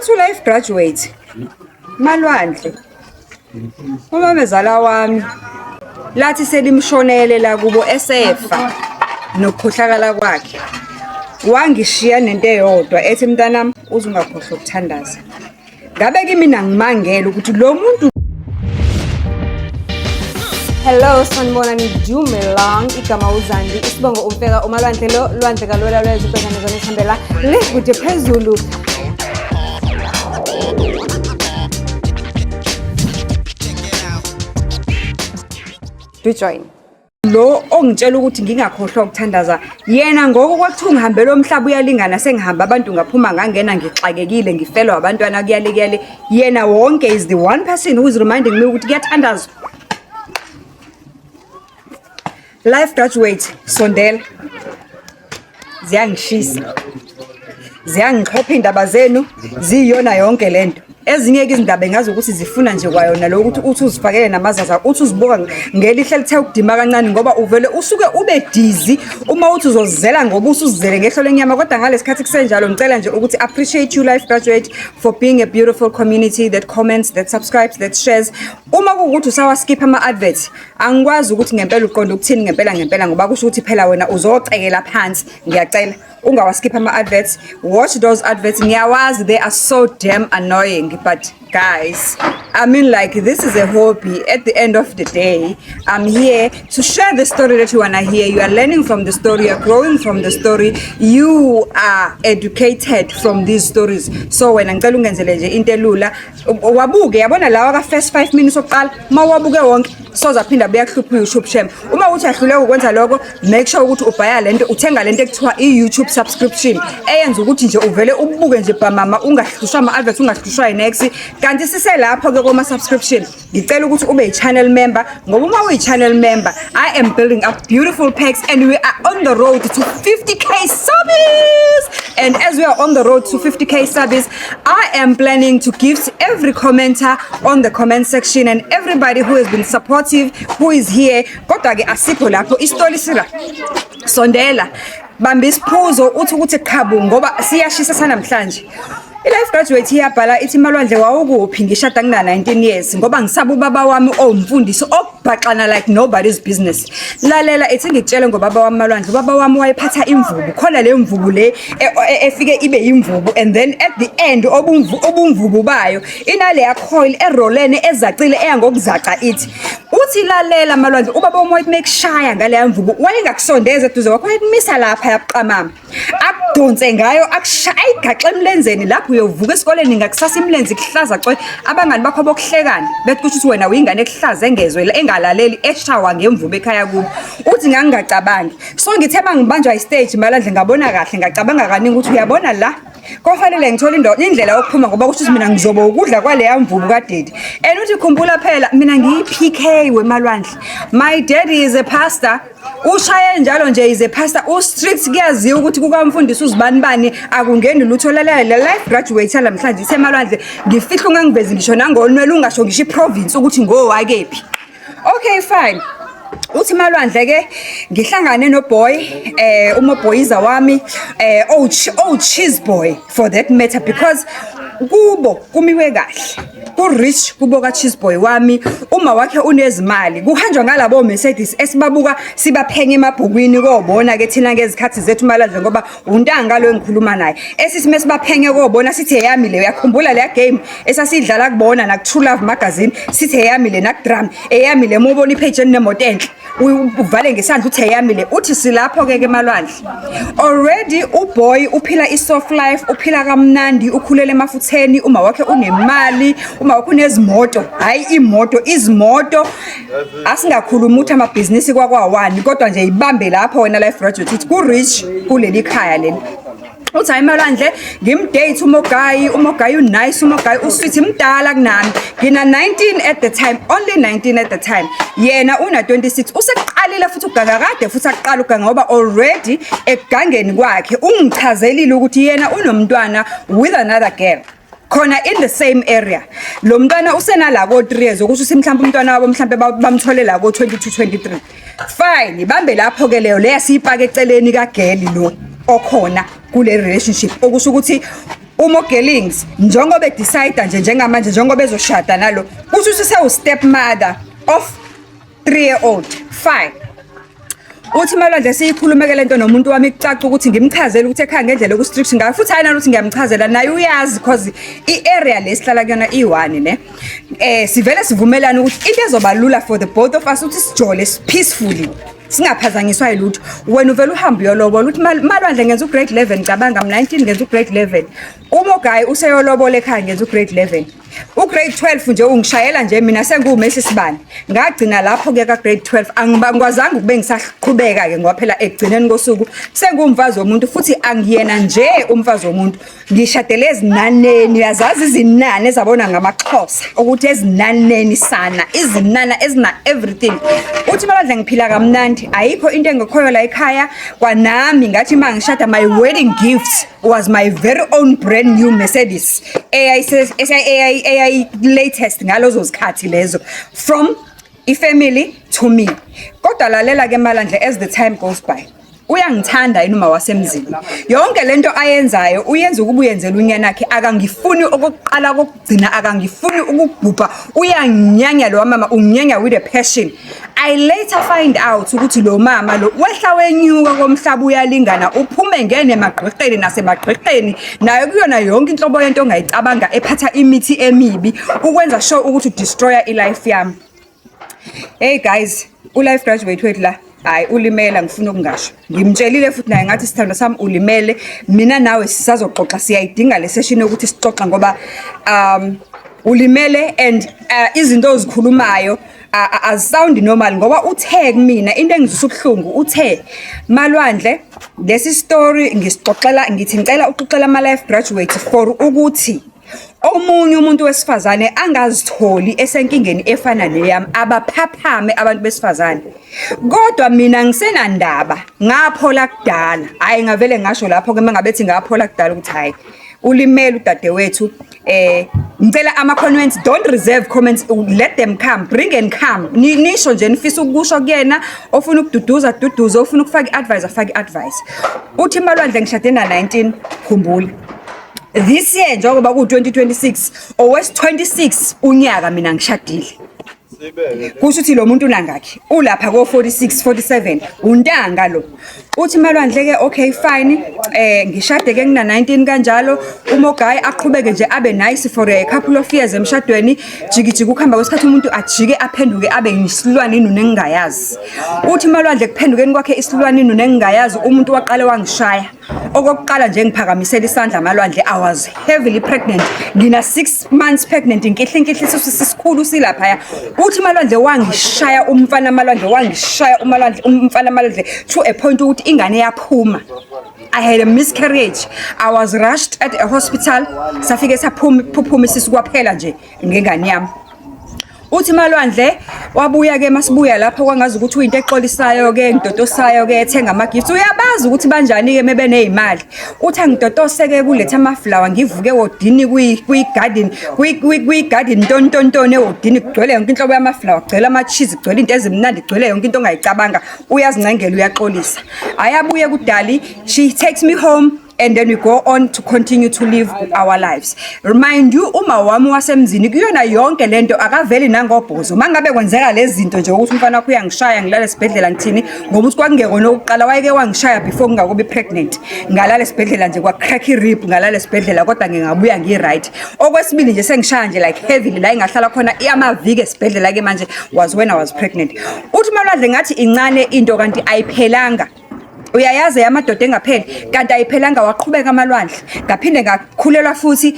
Uthi uLife Graduate, Malwandle, umamezala wami lathi selimshonele lakubo esefa nokukhohlakala kwakhe. Wangishiya nento eyodwa ethi mntanami uze ungakhohlwa ukuthandaza. Ngabe kimina ngimangele ukuthi lo muntu. Hello, sanibonani, dumelang, igama uZandi, isibongo uMfeka, uMalwandle lo, lwandle kalwela lwezwe ubhekane zona esihambela le kude phezulu. Do join. Lo ongitshela ukuthi ngingakhohlwa ukuthandaza yena ngoko kwakuthiwa ngihambela umhlaba uyalingana, sengihamba abantu ngaphuma ngangena ngixakekile, ngifelwa abantwana, kuyale kuyale, yena wonke is the one person who is reminding me ukuthi kuyathandazwa. Life Graduate, sondela, ziyangishisa, ziyangixhopha iy'ndaba zenu, ziyiyona yonke le nto. Ezinye-ke izindaba engazi ukuthi zifuna nje kwayona lo ukuthi uthi uzifakele namazaza, uthi uzibuka ngelihle lithe ukudima kancane, ngoba uvele usuke ube dizi uma uthi uzozizela ngoba usuzizele ngehlo lenyama. Kodwa ngalesi khathi kusenjalo, ngicela nje ukuthi appreciate you, Life Graduate, for being a beautiful community that comments, that subscribes, that shares. Uma kuwukuthi usawaskipha ama-adverts, angikwazi ukuthi ngempela uqonde ukuthini ngempela ngempela, ngoba kusho ukuthi phela wena uzocekela phansi. Ngiyacela ungawaskipha ama-adverts, watch those adverts. Ngiyawazi they are so damn annoying, but guys, I mean, like, this is a hobby. At the end of the day, I'm here to share the story that you wanna hear. You are learning from the story, you are growing from the story, you are educated from these stories. So wena ngicela ungenzele nje into elula, wabuke, yabona lawa ka first 5 minutes okuqala, uma wabuke wonke soze aphinda abuye akuhluphe u-YouTube shem. Uma uthi ahluleka ukwenza lokho, make sure ukuthi ubhaya lento, uthenga lento ekuthiwa i-YouTube subscription, eyenza ukuthi nje uvele ubuke nje bhamama, ungahlushwa ama-advert, ungahlushwa yi-next. Kanti siselapho-ke koma-subscription, ngicela ukuthi ube yi-channel member, ngoba uma uyi-channel member, I am building up beautiful packs and we are on the road to 50K subbies. And as we are on the road to 50K subbies, I am planning to gift every commenter on the comment section and everybody who has been supportive, who is here. Kodwa-ke asikho lapho, isitori sila. Sondela, bamba isiphuzo, uthi ukuthi qhabu, ngoba siyashisa sanamhlanje. I-Life Graduate iyabhala ithi, "Malwandle, wawukuphi ngishada ngina-19 years, ngoba ngisaba ubaba wami owumfundisi obhaxana like nobody's business?" Lalela, ithi ngikutshele ngobaba wami, Malwandle. Ubaba wami wayephatha imvubu khona, leyo mvubu le efike ibe yimvubu, and then at the end obumvubu bayo inaleya coil erolene ezacile eyangokuzaca. Ithi uthi, "Lalela, Malwandle, ubaba wami wayethi mekushaya ngaleya mvubu, wayengakusondeza eduze kwakho, wayekumisa lapha yabuqamama, akudonse ngayo, akusha ayigaxe emlenzeni lapho. Uyovuka esikoleni ngakusasa imilenze kuhlaza cwe, abangani bakho bokuhlekana, bethi kusho ukuthi wena uyingane ekuhlaza, engezwe, engalaleli, eshawa ngemvubu ekhaya kubo." Uthi, "Ngangingacabangi, so ngithe mangibanjwa i-stage, Malandle, ngabona kahle, ngacabanga kaningi ukuthi uyabona la kofanele ngithole indlela yokuphuma, ngoba kusho ukuthi mina ngizoba ukudla kwaleya mvubu ka-daddy." And uthi, "Khumbula phela mina ngiyi-PK weMalwandle. My daddy is a pastor, ushaye njalo nje, is a pastor, u-strict, kuyaziwa ukuthi kukamfundisi uzibani bani akungeni lutho." Lalela, le Life Graduate namhlanje isemalwandle, ngifihla ungangivezi ngisho nangonwele, ungasho ngisho i-province ukuthi ngowakephi. Okay, fine. Uthi, "Malwandle ke, ngihlangane noboy, umoboyiza wami, oh, cheese boy for that matter, because kubo kumiwe kahle, ku-rich kubo ka-cheese boy wami. Uma wakhe unezimali, kuhanjwa ngalabo Mercedes esibabuka sibaphenye emabhukwini kobona ke thina ngezikhathi zethu, Malandle, ngoba untanga lo engikhuluma naye, esisime sibaphenye kobona, sithi eyami le. Uyakhumbula leya game esasidlala kubona naku True Love magazine, sithi eyami le, nakudrum eyami le, uma ubona i-page enemoto enhle uvale ngesandla uthi eyami le." Uthi, "Silapho ke Malwandle, already uboy uphila i-soft life, uphila kamnandi, ukhulele emafutheni, uma wakhe unemali, uma wakhe unezimoto, hhayi imoto, izimoto, asingakhulumi ukuthi amabhizinisi kwakwawani, kodwa nje ibambe lapho wena, Life Graduate, ukuthi ku-rich kuleli khaya leli." Uthi, "Hayi, Malwandle, ngim-date umogayi, umogayi u-nice, umogayi u-sweet, mdala kunami. Ngina 19 at the time, only 19 at the time, yena una 26. Useqalile futhi uganga kade, futhi aqala uganga, ngoba already ekugangeni kwakhe ungichazelile ukuthi yena unomntwana with another girl khona in the same area. Lo mntwana usenala ko 3 years, okusho ukuthi mhlawumbe umntwana wabo mhlawumbe bamthole la ko 22 23. Fine, ibambe lapho ke leyo, leya siyipake eceleni ka-girl lo okhona kule relationship, okusho ukuthi UMogelings njengoba edecide nje njengamanje, njengoba ezoshada nalo, kusho ukuthi sewu-step mother of 3 year old. Fine. Uthi Malwandle, siyikhulumeke lento nomuntu wami, kucaca ukuthi ngimchazele ukuthi ekhaya ngendlela oku-strict ngayo, futhi hayi nalokuthi ngiyamchazela, naye uyazi, cause i-area le sihlala kuyona iyi-one ne. Sivele sivumelane ukuthi into ezoba lula for the both of us ukuthi sijole peacefully, singaphazanyiswa yilutho. Wena uvele uhambe uyolobola. Uthi Malwandle, ngenza u-grade 11, ngicabanga I'm 19, ngenza u-grade 11. Uma ugayi useyolobola ekhaya, ngenza u-grade 11, u-grade 12 nje ungishayela nje mina sengiwumesi sibani. Ngagcina lapho ke ka-grade 12, angikwazanga ukube ngisaqhubeka-ke, ngoba phela ekugcineni kosuku sengiwumfazi womuntu, futhi angiyena nje umfazi womuntu, ngishadele ezinaneni. Uyazazi izinani ezabona ngamaXhosa ukuthi ezinaneni sana, izinana ezina everything. Uthi Malwandle, ngiphila kamnandi, ayikho into engekhoyo la ekhaya. Kwanami ngathi uma ngishada, my wedding gift was my very own brand new Mercedes eyayi latest ngalezo zikhathi lezo, from ifamily to me. Kodwa lalela ke Malandle, as the time goes by, uyangithanda yini uma wasemzini? Yonke lento ayenzayo uyenza ukuba uyenzela unyana wakhe. Akangifuni okokuqala, kokugcina akangifuni ukubhubha. Uyanginyanya lo mama, unginyanya with a passion. I later find out ukuthi lo mama lo wehla wenyuka komhlaba uyalingana, uphume ngene emagqirheni nasemagqirheni nayo, kuyona yonke inhlobo yento ongayicabanga, ephatha imithi emibi ukwenza sure ukuthi udestroya ilife yami. Hey guys, ulife graduate wethu la, hayi, ulimela, ngifuna ukungasho. Ngimtshelile futhi naye, ngathi, "Sithando sami, ulimele. Mina nawe sisazoxoxa, siyayidinga le session yokuthi sixoxa, ngoba ulimele and izinto ozikhulumayo azisound normal." Ngoba uthe kumina into engizwisa ubuhlungu, uthe, "Malwandle, lesi story ngisixoxela, ngithi ngicela uxoxela ama life graduate for ukuthi omunye umuntu wesifazane angazitholi esenkingeni efana neyami, abaphaphame abantu besifazane. Kodwa mina ngisenandaba, ngaphola kudala." Hayi, ngavele ngasho lapho ke mangabethi ngaphola kudala ukuthi hayi, ulimele udadewethu. Ngicela ama comments, don't reserve comments, let them come, bring and come. Nisho nje nifisa ukusho kuyena, ofuna ukududuza duduze, ofuna ukufaka iadvice afake iadvice. Uthi Malwandle, ngishade na 19, khumbula this year njengoba ku-2026, owes 26 unyaka mina ngishadile. Kusho ukuthi lo muntu unangakhi? Ulapha ko-46, 47, untanga lo. Uthi Malwandle ke, okay fine, ngishade ke ngina 19 kanjalo. Umogayi aqhubeke nje abe nice for a couple of years emshadweni. Jiki jiki, ukuhamba kwesikhathi umuntu ajike aphenduke abe isilwane inunu engingayazi. Uthi Malwandle, kuphendukeni kwakhe isilwane inunu engingayazi, umuntu waqale wangishaya okokuqala nje, ngiphakamisela isandla. Malwandle, I was heavily pregnant, ngina 6 months pregnant, inkihli inkihli, isisu sisikhulu silaphaya. Uthi Malwandle, wangishaya umfana. Malwandle, wangishaya uMalwandle umfana. Malwandle, to a point ukuthi ingane yaphuma. I had a miscarriage. I was rushed at a hospital. Safike saphuma, phuphuma isisu, kwaphela nje ngengane yami. Uthi Malwandle, wabuya ke, masibuya lapho kwangazi ukuthi uyinto exolisayo ke, ngitotosayo ke, ethenga ama gifts. Uyabazi ukuthi banjani ke mebe nezimali. Uthi angitotose ke, kuletha ama flower, ngivuke wodini kwi garden, kwi garden ntontontone ewodini, kugcwele yonke inhlobo yama flower, kugcwele ama cheese, kugcwele into ezimnandi, kugcwele yonke into ongayicabanga. Uyazincengela, uyaxolisa. Ayabuye kudali, she takes me home and then we go on to continue to live our lives. Remind you, uma wami wasemzini kuyona yonke lento akaveli nangobhozo. Mangabe kwenzeka lezi zinto nje ukuthi umfana wakho uyangishaya, ngilala esibhedlela, ngithini, ngoba ukuthi kwakungekona okokuqala, wayeke wangishaya before ngingakubi pregnant, ngalala esibhedlela nje, kwa crack rib, ngalala esibhedlela, kodwa ngingabuya ngi-right. Okwesibili nje sengishaya nje like heavily la engahlala khona amaviki esibhedlela ke manje was when I was pregnant. Uthi Malwandle, ngathi incane into kanti ayiphelanga. Uyayazi amadoda engapheli, kanti ayiphelanga. Waqhubeka amalwandle, ngaphinde ngakhulelwa futhi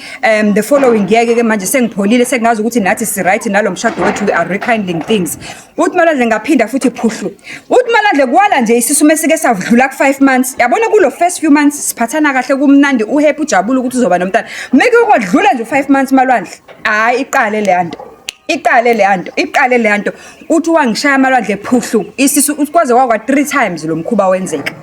the following year ke manje sengipholile, sengazi ukuthi nathi si right nalo mshado wethu, we are rekindling things. Uthi Malwandle, ngaphinda futhi phuhlu. Uthi Malwandle, kwala nje isisu mesike savudlula ku 5 months. Yabona, kulo first few months siphathana kahle, kumnandi, uhappy, ujabule ukuthi uzoba nomntana. Meke kwadlula nje 5 months, Malwandle, hayi, iqale le nto, iqale le nto, iqale le nto. Uthi wangishaya Amalwandle, phuhlu isisu. Uthi kwaze kwakwa 3 times lo mkhuba wenzeka.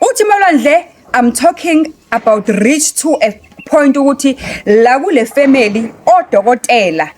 Uthi Malwandle, I'm talking about reach to a point ukuthi la kule family odokotela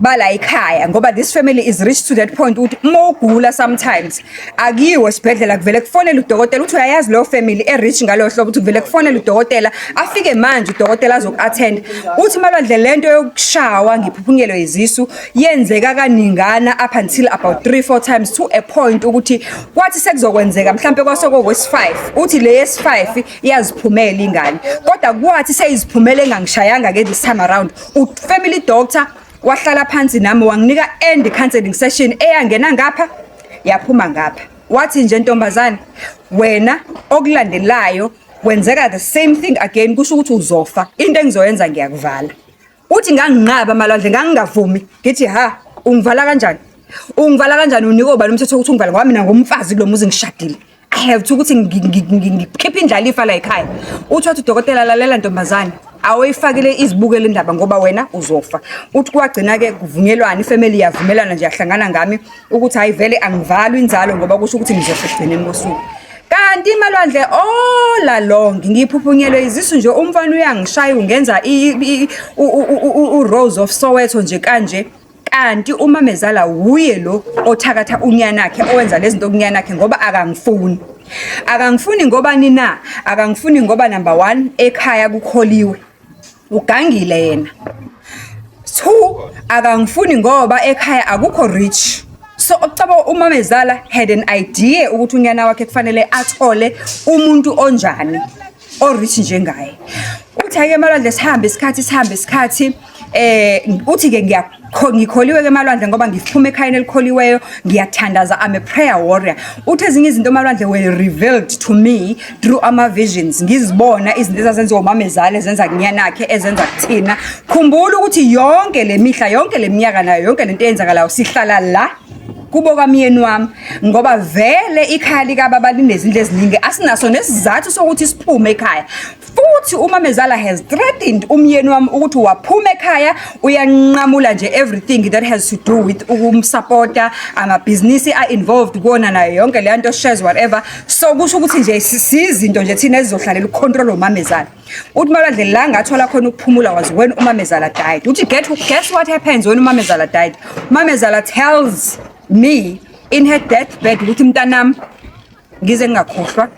Bala ekhaya, ngoba this family is rich to that point ukuthi uma ugula sometimes akuyiwe esibhedlela, kuvele kufonele udokotela. Uthi uyayazi leyo family e-rich ngalo hlobo, ukuthi kuvele kufonele udokotela, afike manje udokotela azoku-attend. Uthi, Malwandle, lento yokushawa ngiphuphunyelwe izisu yenzeka kaningana up until about 3 4 times, to a point ukuthi kwathi sekuzokwenzeka mhlampe kwasokokwesi-5, uthi le yesi-5 iyaziphumela ingane, kodwa kwathi seyiziphumela engangishayanga ke this time around, u-family doctor wahlala phansi nami, wanginika end counseling session eyangena ngapha yaphuma ngapha. Wathi nje, "Ntombazane, wena okulandelayo kwenzeka the same thing again, kusho ukuthi uzofa. Into engizoyenza, ngiyakuvala." Uthi nganginqaba, Malwandle, ngangingavumi, ngithi, "Ha, ungivala kanjani? Ungivala kanjani? Unikwe ubani umthetho wokuthi ungivala? Ngoba mina ngumfazi kulo muzi, ngishadile, I have to ukuthi ngikhiphe indlalifa la ekhaya." Uthi wathi udokotela, "Lalela ntombazane, awuyifakile izibukele indaba ngoba wena uzofa." Uthi kwagcina-ke kuvunyelwana, ifamily yavumelana nje, yahlangana ngami ukuthi hayi, vele angivalwa inzalo ngoba kusho ukuthi ngizofa ekugcineni kosuku. Kanti, Malwandle, all along ngiphuphunyelwe izisu nje, umfana uyangishaya, ungenza u-Rose of Soweto nje kanje. Kanti umamezala wuye lo othakatha unyanakhe, owenza lezi zinto kunyanakhe, ngoba akangifuni. Akangifuni ngoba nina? Akangifuni ngoba number 1, ekhaya kukholiwe, ugangile yena. Two, akangifuni ngoba ekhaya akukho rich. So ocaba umamezala had an idea ukuthi unyana wakhe kufanele athole umuntu onjani, o-rich njengaye. Uthi ake, Malwandle, sihambe isikhathi, sihambe isikhathi. Uthi ke ngikholiwe ke, Malwandle, ngoba ngiphuma ekhayeni elikholiweyo, ngiyathandaza, I'm a prayer warrior. Uthi ezinye izinto, Malwandle, were revealed to me through ama visions, ngizibona izinto ezazenziwa umamezala, ezenza kunyanakhe, ezenza kuthina. Khumbula ukuthi yonke le mihla, yonke le minyaka, nayo yonke lento eyenzakalayo, sihlala la kubo kamyeni wami, ngoba vele ikhaya likababa linezindlu eziningi, asinaso nesizathu sokuthi siphume ekhaya. Futhi umamezala has threatened umyeni wami ukuthi waphuma ekhaya uyanqamula nje everything that has to do with ukumsupporta, amabhizinisi a-involved kuwona, nayo yonke leya nto, shares, whatever. So kusho ukuthi nje sizinto nje thina ezizohlalela ukucontrol umamezala. Uthi, Malwandle, la ngathola khona ukuphumula was when umamezala died. Uthi guess what happens when umamezala died? Umamezala tells me in her deathbed ukuthi, "Mntanami, ngize ngingakhohlwa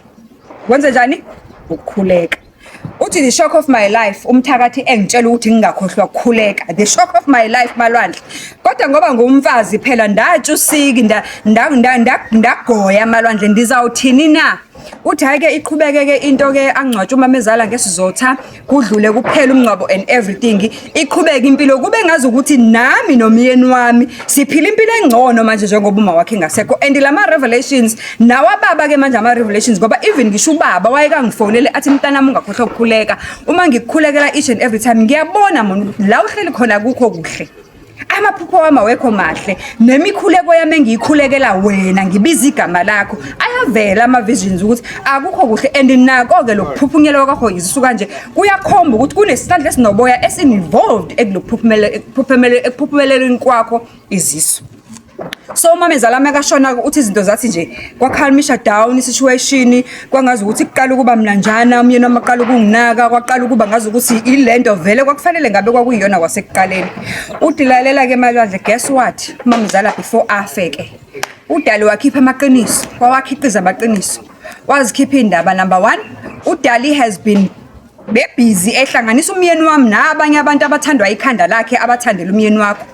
kwenze njani ukukhuleka." Uthi the shock of my life, umthakathi engitshela ukuthi ngingakhohlwa ukukhuleka. The shock of my life, Malwandle. Kodwa ngoba ngumfazi phela, ndatsha usiki, ndagoya, Malwandle, ndizawuthini na? Uthi hhayi ke, iqhubeke ke into ke, angcwatshwe umamezala ngesizotha, kudlule, kuphela umngcwabo and everything, iqhubeke impilo kube ngazi ukuthi nami nomyeni wami siphila impilo engcono manje njengoba uma wakhe engasekho. And lama revelations nawababa ke manje, ama revelations, ngoba even ngisho ubaba wayekangifonele athi, "Mntanami, ungakhohlwa ukukhuleka. Uma ngikukhulekela each and every time, ngiyabona mona ukuthi la uhleli khona kukho kuhle, amaphupho wami awekho mahle, nemikhuleko yami engiyikhulekela wena, ngibiza igama lakho, ayavela ama-visions ukuthi akukho kuhle." And nako-ke lokuphuphunyelwa kwakho izisu kanje kuyakhomba ukuthi kunesandla esinoboya esi-involved ekuphuphumeleleni kwakho izisu. So umamezala makashona, uthi izinto zathi nje kwacalmisha down i-situation, kwangazi ukuthi kuqala ukuba mnanjana, umyeni wami aqala ukunginaka, kwaqala ukuba ngazi ukuthi ilento vele kwakufanele ngabe kwakuyiyona kwasekuqaleni. Uthi lalela-ke, Malwandle, guess what? Umamezala before afe ke, udali wakhipha amaqiniso, wawakhiqiza amaqiniso, wazikhipha iy'ndaba. Number one, udali has been bebhizi ehlanganisa umyeni wami nabanye abantu abathandwa ikhanda lakhe, abathandela umyeni wakho,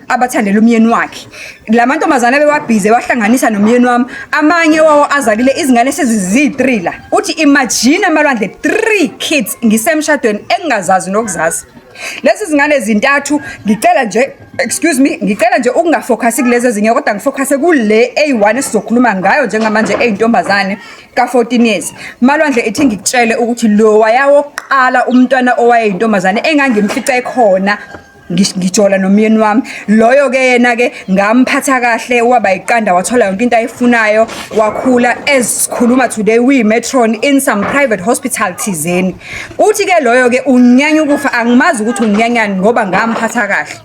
abathandela umyeni wakhe. La mantombazane bewabhizi wahlanganisa nomyeni wami, amanye wawo azalile izingane seziziyi-3 la. Uthi imagine, Malwandle, 3 kids ngisemshadweni engingazazi nokuzazi lezi zingane zintathu. Ngicela nje, excuse me, ngicela nje ukungafocus kulezi ezinye, kodwa ngifocuse kule eyi-1 esizokhuluma ngayo njengamanje, eyintombazane ka-14 years. Malwandle, ithi ngikutshele ukuthi lo wayawokuqala umntwana owayeyintombazane engangimfice ekhona ngijola nomyeni wami, loyo ke yena ke ngamphatha kahle, waba iqanda, wathola yonke into ayifunayo, wakhula. As sikhuluma today, we matron in some private hospital thizeni. Uthi ke loyo ke unyanya ukufa, angimazi ukuthi unyanyani ngoba ngamphatha kahle.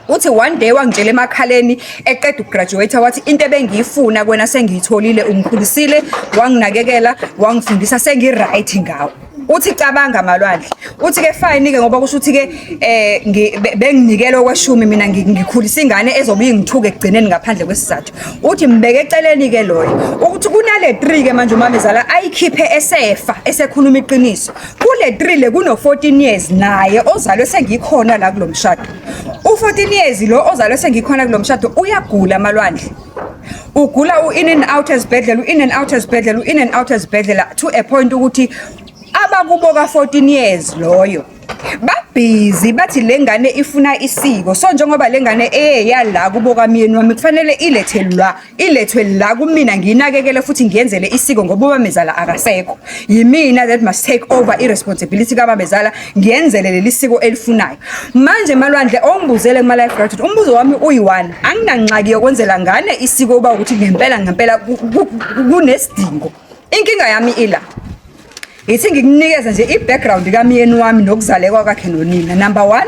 Uthi one day wangitshela emakhaleni eqeda ukugraduate, wathi, "Into ebengiyifuna kwena sengiyitholile, ungikhulisile, wanginakekela, wangifundisa, sengi-right ngawe." Uthi cabanga Malwandle. Uthi ke fine ke ngoba kusho ukuthi ke benginikele okweshumi mina ngikhulisa ingane ezobe ingithuka ekugcineni ngaphandle kwesizathu. Uthi mbeke eceleni ke loyo. Ukuthi kunale 3 ke manje umamezala ayikhiphe esefa esekhuluma iqiniso. Kule 3 le kuno 14 years naye ozalwe sengikhona la kulomshado. U14 years lo ozalwe sengikhona kulomshado uyagula Malwandle. Ugula u-in and out esibhedlela, u-in and out esibhedlela, u-in and out esibhedlela to a point ukuthi abakubo ka-14 years loyo babhizi bathi le ngane ifuna isiko. So njengoba le ngane eyala kubo kamyeni wami kufanele ilethe la, ilethwe la kumina ngiyinakekele futhi ngiyenzele isiko ngoba ubamezala akasekho. Yimina that must take over i-responsibility kababezala ngiyenzele leli siko elifunayo. Manje Malwandle ongibuzele kuma life gratitude, umbuzo wami uyi-one, anginangxaki yokwenzela ngane isiko uba ukuthi ngempela ngempela kunesidingo. Inkinga yami ila ithi ngikunikeze nje i-background kamyeni wami nokuzalekwa kwakhe nonina. Number 1,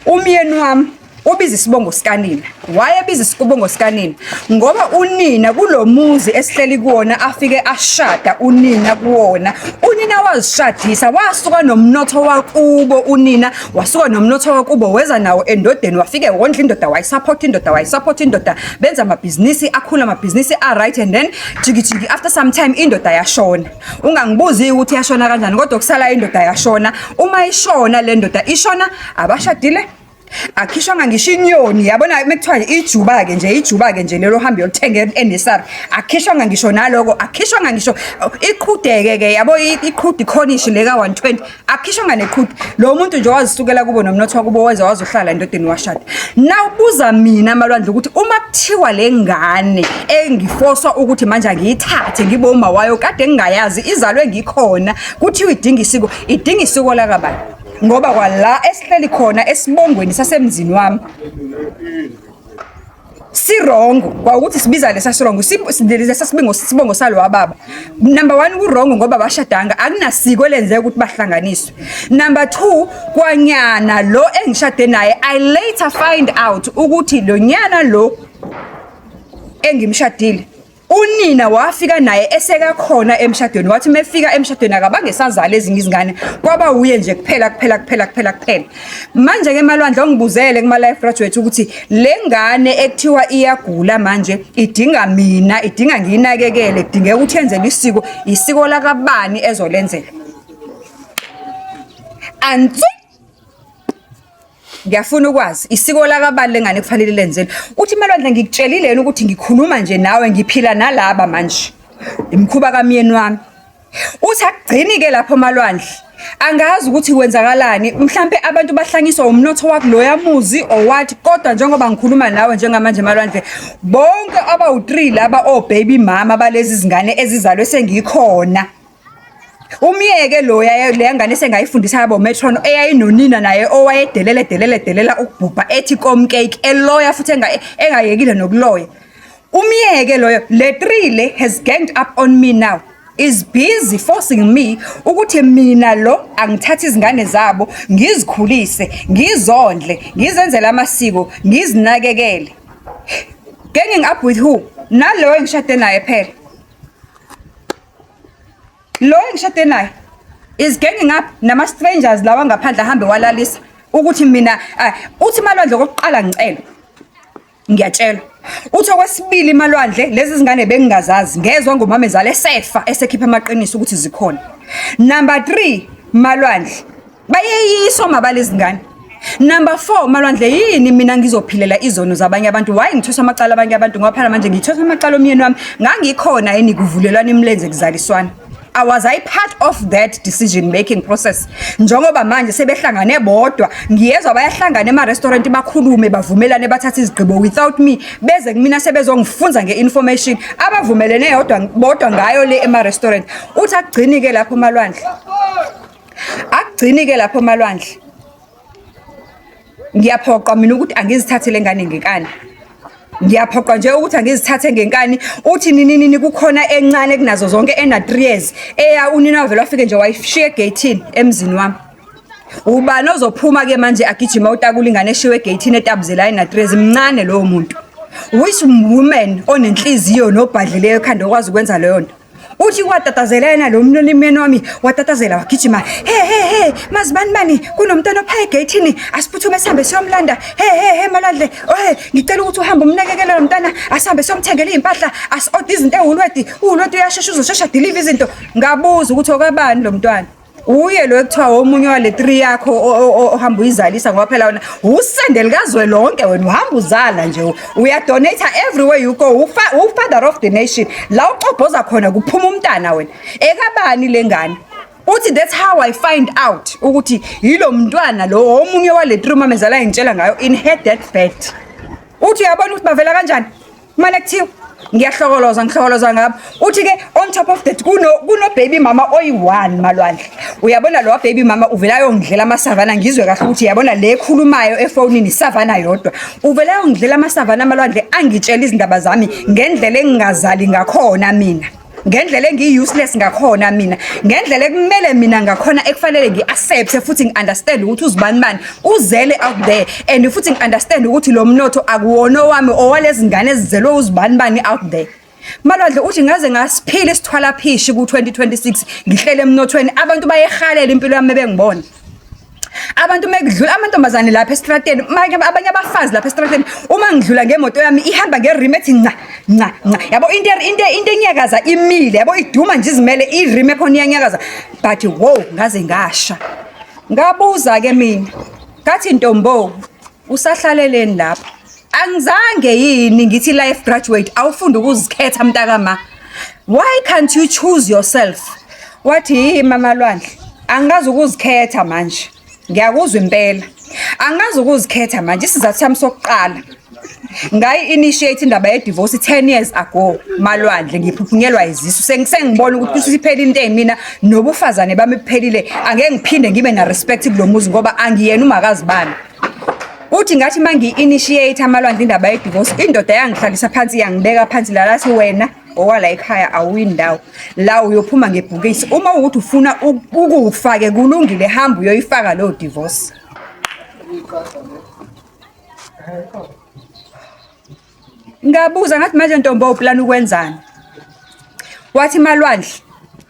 umyeni wami ubiza isibongo sikanina. Wayebiza isibongo sikanina ngoba unina kulomuzi esihleli kuwona afike ashada unina kuwona. Unina wazishadisa, wasuka nomnotho wakubo unina, wasuka nomnotho wakubo weza nawo endodeni, wafike wondla indoda, wayisupport indoda, wayisupport indoda, benza amabhizinisi akhula, amabhizinisi a right, and then jiki jiki after some time indoda yashona. Ungangibuzi ukuthi yashona kanjani, kodwa kusala indoda yashona. Uma ishona le ndoda ishona abashadile, akhishwanga ngisho inyoni, yabona mekuthiwa ijuba-ke nje, ijuba-ke nje lelo hambe yolithenga enesari, akhishwanga ngisho naloko, akhishwanga ngisho iqhudeke-ke, yabo iqhude ikhonishi le ka-120, akhishwanga neqhude. Lo muntu nje wazisukela kubo nomnotho wakubo, weza wazohlala endodeni washada. Nawubuza mina Malwandle ukuthi uma kuthiwa le ngane engifoswa ukuthi manje angiyithathe ngibe uma wayo kade ngingayazi izalwe ngikhona, kuthiwa idinga isiko, idinga isiko lakabani? Ngoba kwala esihleli khona esibongweni sasemzini wami sirongo, kwawukuthi sibiza lesa sirongo, lesa sibingo sibongo salowa baba. Number 1 kurongo ngoba bashadanga, akunasiko elenzeka ukuthi bahlanganiswe. Number 2, kwanyana lo engishade naye, I later find out ukuthi lo nyana lo engimshadile unina wafika naye esekakhona emshadweni, wathi mefika emshadweni akabange sazala ezinye izingane, kwaba uye nje kuphela kuphela kuphela kuphela kuphela. Manje ke Malwandle ongibuzele kuma life graduate ukuthi le ngane ekuthiwa iyagula manje idinga mina, idinga ngiyinakekele, kudingeka ukuthi yenzele isiko, isiko lakabani ezolenzela? Antswi ngiyafuna ukwazi isiko lakabani lengane kufanele lenzele. Uthi Malwandle ngikutshelile yena ukuthi ngikhuluma nje nawe ngiphila nalaba manje, imikhuba kamyeni wami. Uthi akugcini ke lapho Malwandle, angazi ukuthi kwenzakalani, mhlambe abantu bahlanyiswa umnotho wakuloya muzi or what, kodwa njengoba ngikhuluma nawe njengamanje Malwandle, bonke abawu-3 laba o-baby mama balezi zingane ezizalwe sengikhona. Umyeke loya leya ngane esengayifundisa yabo metron eyayinonina naye owayedelele delele delela ukubhubha ethi komcake eloya futhi engayekile nokuloya. Umyeke loyo, le 3 le has ganged up on me now, is busy forcing me ukuthi mina lo angithathe izingane zabo ngizikhulise, ngizondle, ngizenzele amasiko, ngizinakekele. Ganging up with who? Nalo engishade naye phela. Lo engishade naye is ganging up nama strangers lawa ngaphandle ahambe walalisa ukuthi mina uthi Malwandle okokuqala ngicela ngiyatshelwa. Uthi okwesibili Malwandle lezi zingane bengingazazi, ngezwa ngomamezala esefa esekhipha amaqiniso ukuthi zikhona. Number 3 Malwandle bayeyiswa mabala izingane. Number 4 Malwandle yini mina ngizophilela izono zabanye abantu? Why ngithweswa amacala abanye abantu? Ngoba phela manje ngithweswa amacala omyeni wami, ngangikhona yini kuvulelwana imilenze kuzaliswana? I was I part of that decision making process? Njengoba manje sebehlangane bodwa, ngiyezwa bayahlangana ema restaurant bakhulume bavumelane bathathe izigqibo without me, beze kumina sebezongifunza nge-information abavumelene yodwa bodwa ngayo le ema restaurant. Uthi akugcini ke lapho Malwandle, akugcini ke lapho Malwandle, ngiyaphoqa mina ukuthi angizithathe le ngane ngenkani, ngiyaphoqa nje ukuthi angizithathe ngenkani. Uthi nini nini kukhona encane kunazo zonke ena 3 years eya unina wavele wafike nje wayishiya egate emzini wami. Ubani ozophuma ke manje agijima utakula ingane eshiwe egate etabuzela ena 3 years? Mncane lowo muntu. Which woman onenhliziyo nobhadlileyo ekhanda okwazi ukwenza leyo nto? Uthi watatazela yena lo mnonimeni wami, watatazela wagijima. He he he, mazibani bani kunomntwana opha egeyithini, asiphuthume sihambe siyomlanda. He he he Malwandle, ohe ngicela ukuthi uhambe umnakekele lo mntana, asihambe siyomthengela iy'mpahla, asi-oda izinto eWoolworth. UWoolworth uyashesha uzoshesha deliver izinto. Ngabuza ukuthi okabani lo mntwana. Uye lo ekuthiwa omunye wale 3 yakho ohamba uyizalisa ngoba phela wena usende likazwe lonke wena uhamba uzala nje uya donate everywhere you go u father of the nation la ucobhoza khona kuphuma umntana wena ekabani lengane uthi that's how I find out ukuthi yilo mntwana lo omunye wale 3 mamezala engitshela ngayo in her deathbed. Uthi uyabona ukuthi bavela kanjani Kumane kuthiwa ngiyahlokoloza ngihlokoloza ngabo. Uthi ke on top of that kuno kuno baby mama oyi-one Malwandle. Uyabona lo baby mama uvela ayongidlela amasavana ngizwe kahle ukuthi uyabona le ekhulumayo efonini isavana yodwa. Uvela ayongidlela amasavana Malwandle angitshela izindaba zami ngendlela engingazali ngakhona mina. Ngendlela engiyi-useless ngakhona mina, ngendlela ekumele mina ngakhona ekufanele ngi-accept futhi ngi-understand ukuthi uzibani bani uzele out there and futhi ngi-understand ukuthi lo mnotho akuwona owami owalezi ngane ezizelwe uzibani bani out there. Malwandle uthi ngaze ngasiphila isithwalaphishi ku-2026 ngihlele emnothweni abantu bayehalela impilo yami bengibona. Abantu mekudlula amantombazane lapha estrateni, abanye abafazi lapha estrateni, uma ngidlula ngemoto yami ihamba ngerim ethi nca nca nca. Yabo into into into enyakaza imile, yabo iduma nje izimele irim ekhona iyanyakaza. But wow, ngaze ngasha. Ngabuza ke mina. Ngathi ntombo, usahlaleleni lapha? Angizange yini ngithi life graduate awufunde ukuzikhetha mntakama. Why can't you choose yourself? Wathi yi mama Lwandle, angikazi ukuzikhetha manje. Ngiyakuzwa impela. Angikazi ukuzikhetha manje isizathu sami sokuqala. Ngayi initiate indaba ye divorce 10 years ago Malwandle ngiphuphunyelwa izisu sengisengibona ukuthi kusho iphela into emina nobufazane bami buphelile angeke ngiphinde ngibe na respect kulomuzi ngoba angiyena umakazi bani. Uthi ngathi uma ngi-initiate amalwandle indaba ye-divorce, indoda yangihlalisa phansi yangibeka phansi la lathi wena owala ekhaya awuyindawo la uyophuma ngebhokisi. Uma ukuthi ufuna ukufa-ke kulungile hamba uyoyifaka leyo divorce. Ngabuza ngathi manje ntombo uplana ukwenzani? Wathi Malwandle,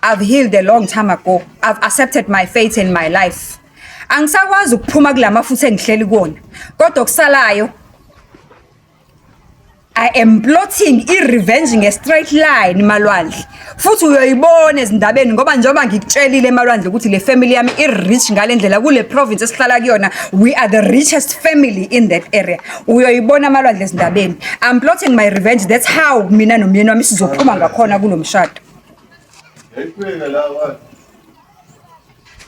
I've healed a long time ago. I've accepted my fate in my life. Angisakwazi ukuphuma kulamafutha engihleli kuwona. Kodwa okusalayo I am plotting i-revenge nge-straight line Malwandle. Futhi uyoyibona ezindabeni ngoba njengoba ngikutshelile Malwandle ukuthi le family yami i-rich ngale ndlela kule province esihlala kuyona we are the richest family in that area. Uyoyibona Malwandle ezindabeni. I'm plotting my revenge. That's how mina nomyeni wami sizophuma ngakhona kulo mshado.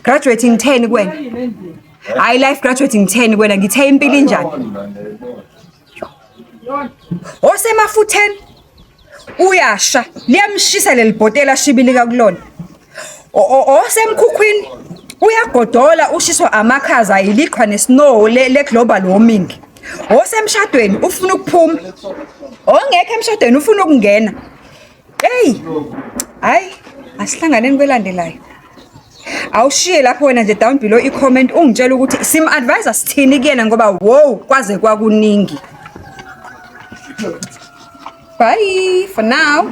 Graduate ngitheni kuwena? Hayi life graduate ngitheni kuwena? Ngithe impilo injani? Osemafutheni uyasha, liyamshisa leli bhotela ashibilika kulona. Osemkhukhwini uyagodola ushiswa amakhaza iliqhwa nesnow le global warming. Osemshadweni ufuna ukuphuma. Ongekho emshadweni ufuna ukungena. Hey! Hayi, asihlanganeni kwelandelayo. Awushiye lapho wena nje down below i-comment ungitshela ukuthi sim advisor sithini kuyena ngoba wow kwaze kwakuningi. Bye for now.